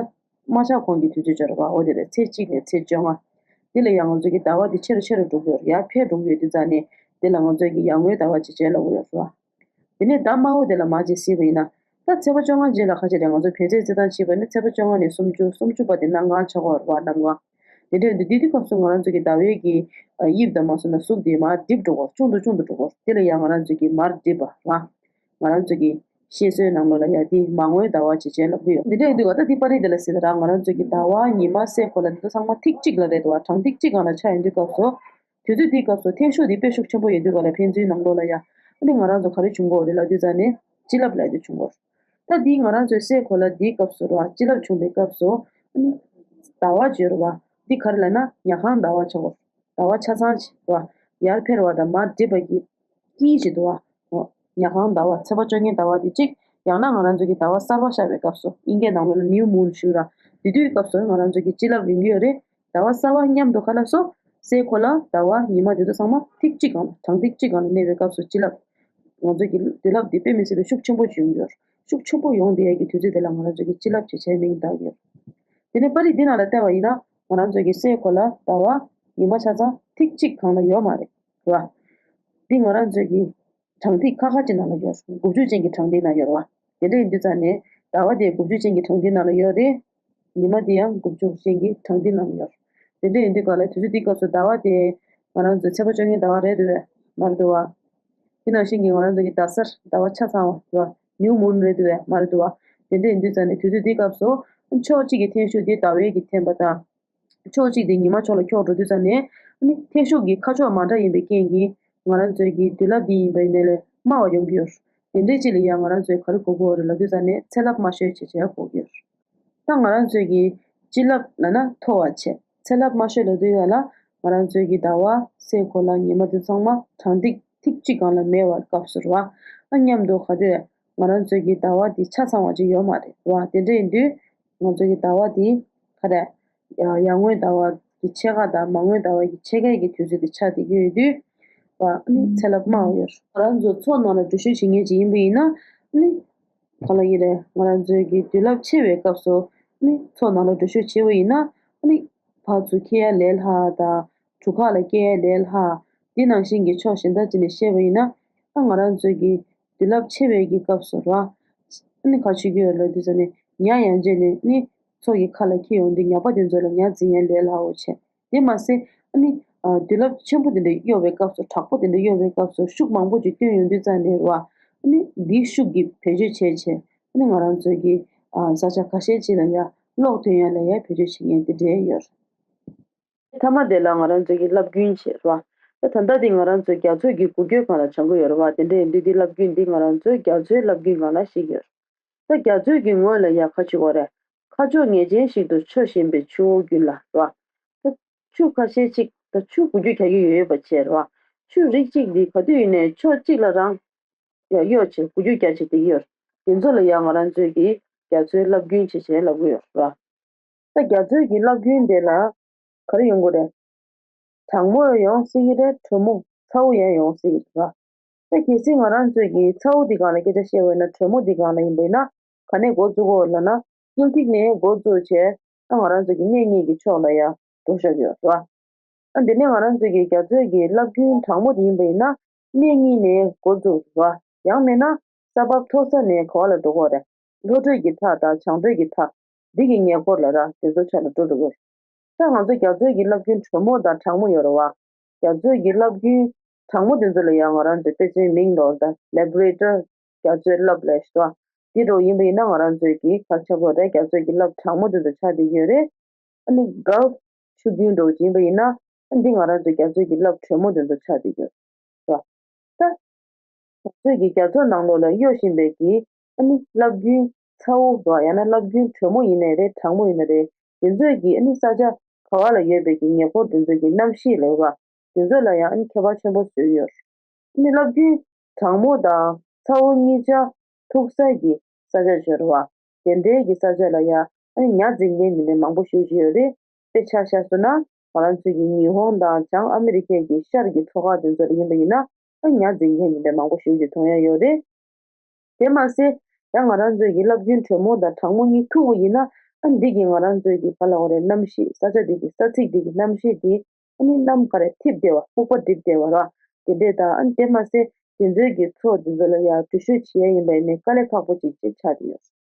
མ་ཆགས་གོང་གི་དུས་ཚོད་ཅིག་རེད་བ། འོ་དེ་རེད། ཚེས་གཅིག་ནས་ཚེས་བཅོ་ལྔ། འདི་ལ་ཡང་ང་ཚོ་གི་ཟླ་བ་འདི་ཆེ་རུ་ཆེ་རུ་འགྲོ་གི་ཡོད་རེད། ཡར་འཕེལ་འགྲོ་གི་ཡོད་དུས་ཙང་ནས་འདི་ལ་ང་ཚོ་གི་ཡར་ངོའི་ཟླ་བ་ཅིག་བྱས་ལབ་གི་ཡོད་རེད་བ། དེ་ནས་ཟླ་དམར་པོ་དེ་ལ་མར་ཅིག་གཟིགས་པ་ཡིན་ན། ད་ཚེས་པ་བཅོ་ལྔ་རྗེས་ལ་ཁ་ཤས་རེད། ང་ཚོ་བོད་ཚེས་བརྩི་སྟངས་བྱས་པ་ནི་ཚེས་པ་བཅོ་ལྔ་ནས་སུམ་ཅུ། སུམ་ཅུ་པ་དེ་གནམ་གང་ཆགས་ཀྱི་ཡོད་རེད་བ། གནམ་གང་། དེ་འདྲ་ཡིན་དུས་དེ་དུས་སྐབས་སུ་ང་རང་ཚོ་གི་ཟླ་བའི་གི་དབྱིབས་དང་མ་སོང་ན་གཟུགས་དེ་མར་འགྲིབ་འགྲོ་གི་ཡོད་རེད། ཆུང་དུ་ཆུང་དུ་འགྲོ་གི་ཡོད་རེད། དེ་ལ་ཡང་ང་རང་ཚོ་གི་མར་འགྲིབ་པ་ར། ང་རང་ཚོ་གི་བཤད་སྲོལ་ནང་ལོགས་ལ་ཡ་དེ་མར་ངོའི་ཟླ་བ་ཅེས་བྱས་ལབ་ཀྱི་ཡོད། དེ་འདྲ་ཡིན་དུས་ག་ད་དེ་པར་རིས་དེ་ལ་གཟིགས་ད་ར། ང་རང་ཚོ་གི་ཟླ་བ་ཉི་མ་སའི་གོ་ལ་འདི་ཚོ་ཚང་མ་ཐིག་གཅིག་ལ་རེད་འདུག་བ། གྲངས་ཐིག་གཅིག་སྒང་ལ་ཆགས་ཡོང་དུས་སྐབས་སུ། དུས་ཚོད་འདིའི་སྐབས་སུ་འཐེན་ཤུགས་འདི་དཔེ་ཤུགས་ཆེན་པོ་ཡོད་དུས་ག་ལ་ཕན་ཚུན་ནང་ལོགས་ལ་ཡ། ཨ་ནི་ང་རང་ཚོ་ག་རེ་བྱུང་གི་ཡོད་རེད་ལབ་དུས་ཙང་ནས་བྱིན་རླབས་ལབ་དེ་བྱུང་གི་ཡོད་རེད། ད་འདི་ང་རང་ཚོའི་སའི་གོ་ལ་འདིའི་སྐབས་སུ་རེད་བ། བྱིན་རླབས་བྱུང་བའི་སྐབས་སུ་ཨ་ནི་ཟླ་བ་བརྗོད་རེད་བ། འདི་ག་རེ་ལབ་ན་ཉ་གང་ཟླ་བ་ཆགས་གོ། ཟླ་བ་ཆ་ཚང་ཅིག་རེད་བ། ཡར་འཕེལ་བ་དང་མར་འགྲིབ་པ་གི་དཀྱིལ་ཅིག་འདུག་བ། ཉ་གང་ཟླ་བ་ཚེས་པ་བཅོ་ལྔའི་ཟླ་བ་འདི་གཅིག་ཡང་ན་ང་རང་ཚོ་གི་ཟླ་བ་གསར་པ་ཤར་བའི་སྐབས་སུ་དབྱིན་སྐད་ནང་ལོགས་ལ་ནིའུ་མུན་ཞུ་ར། དེ་དུས་སྐབས་སུ་ང་རང་ཚོ་གི་བྱིན་རླབས་ཡོང་གི་ཡོད་རེད། ཟླ་བ་གསར་པ་མཉམ་དུ་ག་ལ་སོ། སའི་གོ་ལ་ཟླ་བ་ཉི་མ་དེ་ཚོ་ཚང་མ་ཐིག་གཅིག་སྒང་ལ་གྲངས་ཐིག་གཅིག་སྒང་ལ་གནས་པའི་སྐབས་སུ་བྱིན་རླབས། ང་ཚོ་གི་དུས་རླབས་འདི་དཔེ་མི་སྲིད་པའི་ཤུགས་ཆེན་པོ་ཅིག་ཡོང་གི་ཡོད། ཤུགས་ཆེན་པོ་ཡོང་བསྡད་ཡས་ཀྱི་དུས་ཚོད་དེ་ལ་ང་རང་ཚོ་གི་བྱིན་རླབས་ཅེས་བྱའི་མིང་བཏགས་ཡོད། དེ་ནས་པར་རིས་འདི་ནང་ལ་བལྟས་པ་ཡིན་ན་ང་རང་ཚོ་གི་སའི་གོ་ལ་ཟླ་བ་ཉི་མ་ཆ་ཚང་ཐིག་གཅིག་སྒང་ལ་ཡོད་མ་རེད། རེད་བ། འདི་ང་རང་ཚོ་གི་གྲངས་ཐིག་ཁ་ཁ་ཅིག་ནང་ལ་ཡོད། དགུ་བཅུ་ཅན་གྱི་གྲངས་ཐིག་ནང་ཡོད་རེད་བ། དེ་འདྲ་ཡིན་དུས་ཙང་ནས་ཟླ་བ་དེ་དགུ་བཅུ་ཅན་གྱི་གྲངས་ཐིག་ནང་ལ་ཡོད་རེད། ཉི་མ་དེ་ཡང་དགུ་བཅུ་ཅན་གྱི་གྲངས་ཐིག་ནང་ལ་ཡོད། དེ་འདྲ་ཡིན་དུས་ག་ལ་དུས་ཚོད་དེའི་སྐབས་སུ་ཟླ་བ་དེ་ང་རང་ཚོའི་ཚེས་པ་བཅོ་ལྔའི་ཟླ་བ་རེད་འདུག་བས་མ་རེད་འདུག་བ། དེ་ནང་བཞིན་གྱི་ང་རང་ཚོ་གི་ཟླ་གསར་ཟླ་བ་ཆ་ཚང་བ་རེད་བ། ནིའུ་མུན་རེད་འདུག་བས་མ་རེད་འདུག་བ། དེ་འདྲ་ཡིན་དུས་ཙང་ནས་དུས་ཚོད་དེའི་སྐབས་སུ་ཕྱོགས་གཅིག་གི་འཐེན་ཤུགས་དེ་ཟླ་བའི་གི་འཐེན་པ་དང་། ཕྱོགས་གཅིག་དེ་ཉི་མ་ཕྱོགས་ལ་འཁྱོག་འགྲོ་དུས་ཙང་ནས་ཨ་ནི་འཐེན་ཤུགས་ཀྱི་ཁ་ཕྱོགས་མ་འདྲ་ཡིན་པའི་རྐྱེན་གྱིས་ང་རང་ཚོའི་གི་དུས་རླབས་འདི་ཡིན་པ་ཡིན་ནའི་ལས་དམའ་བ་ཡོང་གི་ཡོད། དེ་འདྲའི་ཅིག་ལ་ཡང་ང་རང་ཚོས་ག་རེ་གོ་གི་ཡོད་རེད་ལབ་དུས་ཙང་ནས་ཚེས་རླབས་དམའ་ཤོས་ཇེ་ཆེར་གོ་གི་ཡོད། ད་ང་རང་ཚོའི་གི་བྱིན་རླབས་ལབ་ན་མཐོ་བ་བྱས། ཚེས་རླབས་དམའ་ཤོས་ལབ་དུས་ཡ་ལ་ང་རང་ཚོའི་གི་ཟླ་བ་སའི་གོ་ལ་ཉི་མ་དེ་ཚང་མ་གྲངས་ཐིག་ཐིག་གཅིག་སྒང་ལ་མེད་པའི་སྐབས་སུ་རེད་བ། ཨ་མཉམ་དུ་ག་དུས་ང་རང་ཚོའི་གི་ཟླ་བ་འདི་ཆ་ཚང་བ་ཅིག་ཡོད་མ་རེད་བ། དེ་འདྲ་ཡིན་དུས་ང་ཚོ་གི་ཟླ་བ་འདི་ག་རེ། ཡར་ངོའི་ཟླ་བ་གི་ཕྱེད་ཀ་དང་མར་ངོའི་ཟླ་བ་གི་ཕྱེད་ཀའི་གི་དུས་ཚོད་དེ་ཆགས་བསྡད་ཀྱི་ཡོད་དུས། བ་ཨ་ནི་ཚེ་རླབས་དམའ་བ་ཡོད། ང་རང་ཚོ་མཚོ་ནང་ལ་འགྲུལ་བཞུད་བྱེད་མཁན་ཅིག་ཡིན་པ་ཡིན་ན་ཨ་ནི། ག་ལ་ཡིན་རེད། ང་རང་ཚོའི་གི་དུས་རླབས་ཆེ་བའི་སྐབས་སུ་ཨ་ནི་མཚོ་ནང་ལ་འགྲུལ་བཞུད་བྱེད་པ་ཡིན་ན་ཨ་ནི། ཕར་ཚུར་འཁྱེར་ཡ་ལས་སླ་དང་གྲུ་ཁ་ལ་བསྐྱལ་ཡ་ལས་སླ། འདི་ནང་བཞིན་གྱི་ཕྱོགས་གཞན་དག་ཅིག་ནས་བཤད་པ་ཡིན་ན་ཨ་ང་རང་ཚོའི་གི་དུས་རླབས་ཆེ་བའི་གི་སྐབས་སུ་ར། ཨ་ནི་ག་ཆུ་རྒྱུས་ཡོད་ལ་དུས་ཚོད་ནས་ཉ་ཡང་རྗེས་ནས་ཨ་ནི་མཚོ་གི་ཁ་ལ་འཁྱེར་ཡོང་དུས་ཉ་པ་དེ་ཚོ་ལ་ཉ་འཛིན་ཡ་ལས་སླ་བོ་བྱས། དེ་མ་ཟད་ཨ་ནི། ཨ། དུས་རླབས་ཆེན་པོ་དེ་འདྲ་གཡོ་བའི་སྐབས་སུ་དྲག་པོ་དེ་འདྲ་གཡོ་བའི་སྐབས་སུ་ཤུགས་མང་པོ་ཅིག་བཏོན་ཡོང་དུས་ཙང་ནས་རེད་བ། ཨ་ནི་འདིའི་ཤུགས་ཀྱིས་བེད་སྤྱོད་བྱས་བྱས་ཨ་ནི་ང་རང་ཚོའི་གི་ཨ། ས་ཆ་ཁ་ཤས་ཅིག་ལ་ཡ་གློག་ཐོན་ཡ་ལ་ཡ་བེད་སྤྱོད་བྱེད་མཁན་དེ་འདྲ་ཡོད་རེད། མཐའ་མ་དེ་ལ་ང་རང་ཚོའི་གི་རླབས་རྒྱུན་བྱས་རེད་བ། ད་ད་ལྟ་དེ་ང་རང་ཚོའི་རྒྱ་མཚོའི་གི་འགུལ་སྐྱོད་སྒང་ལ་སྦྱང་གི་ཡོད་རེད་བ། དེ་འདྲ་ཡིན་དུས་དེ་རླབས་རྒྱུན་འདི་ང་རང་ཚོའི་རྒྱ་མཚོའི་རླབས་རྒྱུན་སྒང་ལ་ཤེས་ཀྱི་ཡོད་རེད། ད་རྒྱ་མཚོའི་གི་ངོས་ལ་ཡ་ཁ་ཆུ་བ་རེད། ཁ་ཕྱོགས་ངེས་ཅན་ཞིག་ཏུ་ཆུ་ཞེན་པའི་ཆུ་བོ་རྒྱུན་ལ་རེད་བ། ད་ཆུ་ཁ་ཤས་ཅིག་ད་ཆུ་འགུལ་སྐྱོད་རྒྱག་གི་ཡོད་ཡོད་པ་བྱས་རེད་བ། ཆུ་རིགས་གཅིག་འདི་ག་དུས་ཡིན་ནའི་ཕྱོགས་གཅིག་ལ་རང་ཡ་གཡོ་བྱས་འགུལ་སྐྱོད་རྒྱག་བྱེད་དེ་ཡོད། དེ་ཚོ་ལ་ཡ་ང་རང་ཚོས་ཀྱི་རྒྱ་མཚོའི་རླབས་རྒྱུན་བྱེད་བྱེད་ལབ་གི་ཡོད་རེད་བ། ད་རྒྱ་མཚོའི་གི་རླབས་རྒྱུན་དེ་ལ་ག་རེ་ཡོང་གི་རེད། གྲང་མོ་ཡང་ཡོང་སྲིད་ཀྱི་རེད། དྲོན་མོ་ཚ་བོ་ཡང་ཡོང་སྲིད་ཀྱི་རེད་བ། ད་གལ་སྲིད་ང་རང་ཚོས་ཀྱི་ཚ་བོ་འདི་སྒང་ལ་སྐད་ཆ་བཤད་པ་ཡིན་ན་དྲོན་མོ་འདི་སྒང་ལ་ཡིན་པ་ཡིན་ན་ག་ནས་འགོ་བཙུགས་དགོས་ལབ་ན་དཀྱིལ་ཐིག་ནས་འགོ་བཙུགས་བྱས་ད་ང་རང་ཚོ་གི་གནས་གཉིས་ཀྱི་ཕྱོགས་ལ་ཡ་འགྲོ་བཞག་གི་ཡོད་རེད་བ། ཨ་འདི་ནས་ང་རང་ཚོ་གི་རྒྱ་མཚོའི་གི་རླབས་རྒྱུན་གྲང་མོ་དེ་ཡིན་པ་ཡིན་ན་ གནས་རྙིང་ནས་འགོ་འཛུགས་པ། ཡང་མིན་ན་ས་བབ་མཐོ་ས་ནས་ག་བ་ལ་འགྲོ་དགོས་རེད། ལྷོ་བགྲོད་ཀྱི་མཐའ་དང་བྱང་བགྲོད་ཀྱི་མཐའ། འདི་གི་ཉེ་འཁོར་ལ་ར་དེ་ཚོ་ཆ་ལ་འགྲོ་འགྲོ་དགོས། ད་ང་ཚོ་རྒྱ་མཚོའི་གི་རླབས་རྒྱུན་དྲོན་མོ་དང་གྲང་མོ་ཡོད་རེད་བ། རྒྱ་མཚོའི་གི་རླབས་རྒྱུན་གྲང་མོ་དེ་ཚོ་ལ་ཡང་ང་རང་ཚོའི་དཔེ་མཚོན་མིང་ལོར་ད་ལེབ་རེ་ཊར་རྒྱ་མཚོའི་རླབས་ལས་ཤོག་དེ་འདྲ་ཡིན་པ་ཡིན་ན་ང་རང་ཚོའི་གི་ག་ཆགས་པོ་རེད། རྒྱ་མཚོའི་གི་རླབས་གྲང་མོ་དེ་ཚོ་ཆགས་བསྡད་ཡོད་རེད། ཨ་ནི་གལ་ཕ་ཆུ་རྒྱུན་འདྲ་བོ་ཅིག་ཡིན་པ་ཡིན་ན་ཨ་འདི་ང་རང་ཚོའི་རྒྱ་མཚོའི་གི་རླབས་དྲོན་མོ་དེ་ཚོ་ཆགས་བསྡད་ཡོད་རེད། ད། ང་ཚོས་ཀྱི་རྒྱ་མཚོ་ནང་ལོགས་ལ་གཡོ་བཞིན་པའི་གི་ཨ་ནི་རླབས་རྒྱུན་ཚ་བོ་རེད་བ། ཡང་ན་རླབས་རྒྱུན་དྲོན་མོ་ཡིན་ནའི་རེད། གྲང་མོ་ཡིན་ནའི་རེད། དེ་ཚོས་ཀྱི་ཨ་ནི་ས་ཆ་ག་བ་ལ་ཡོད་པའི་གི་ཉེ་འཁོར་དེ་ཚོའི་གི་གནམ་གཤིས་ལ་རེད་བ། དེ་ཚོ་ལ་ཡང་ཨ་ནི་ཁྱད་པར་ཆེན་པོ་བཟོས་ཡོད། ཨ་ནི་རླབས་རྒྱུན་གྲང་མོ་དང་ཚ་བོ་གཉིས་ཆ་ཐུག་ས་གི་ས་ཆ་ཅིག་རེད་བ། དེ་འདྲའི་གི་ས་ཆ་ལ་ཡང་ཨ་ནི་ཉ་འཛིན་མཁན་དེ་འདྲ་མང་པོ་ཞེ་པོ་ཅིག་ཡོད་རེད། དཔེ་ཆ་བཞག་སོང་ན་ང་རང་ཚོའི་གི་ཉི་ཧོང་དང་བྱང་ཨ་མི་རི་ཀའི་གི་ཤར་གི་མཚོ་ཁ་དེ་ཚོ་ལ་ཡིན་པ་ཡིན་ན་ཨ་ཉ་འཛིན་མཁན་དེ་འདྲ་མང་པོ་ཞེ་པོ་ཅིག་མཐོང་ཡ་ཡོད་རེད། དེ་མ་ཟད་ཡང་ང་རང་ཚོའི་གི་རླབས་རྒྱུན་དྲོན་མོ་དང་གྲང་མོ་གཉིས་ཐུག་པ་ཡིན་ན་ཨ་འདི་གི་ང་རང་ཚོའི་གི་ག་ལ་འོ་རེད། གནམ་གཤིས་ས་ཆ་འདི་གི་ས་ཚིགས་འདི་གི་གནམ་གཤིས་འདི་ཨ་ནི་གནམ་ག་རེ་འཐིབས་བསྡད་པ་སྨུག་པ་སྒྲིབ་བསྡད་པ་ར་དེ་འདྲས་དང་ཨ་ནི་དེ་མ་ཟད་དེ་ཚོའི་གི་མཚོ་དེ་ཚོ་ལ་ཡང་འགྲུལ་བཞུད་བྱེད་ཡ་ཡིན་པ་ཡིན་ནའི་དཀའ་ལས་ཁག་པོ་ཅིག་ཅིག་ཆགས་ཀྱི་ཡོད།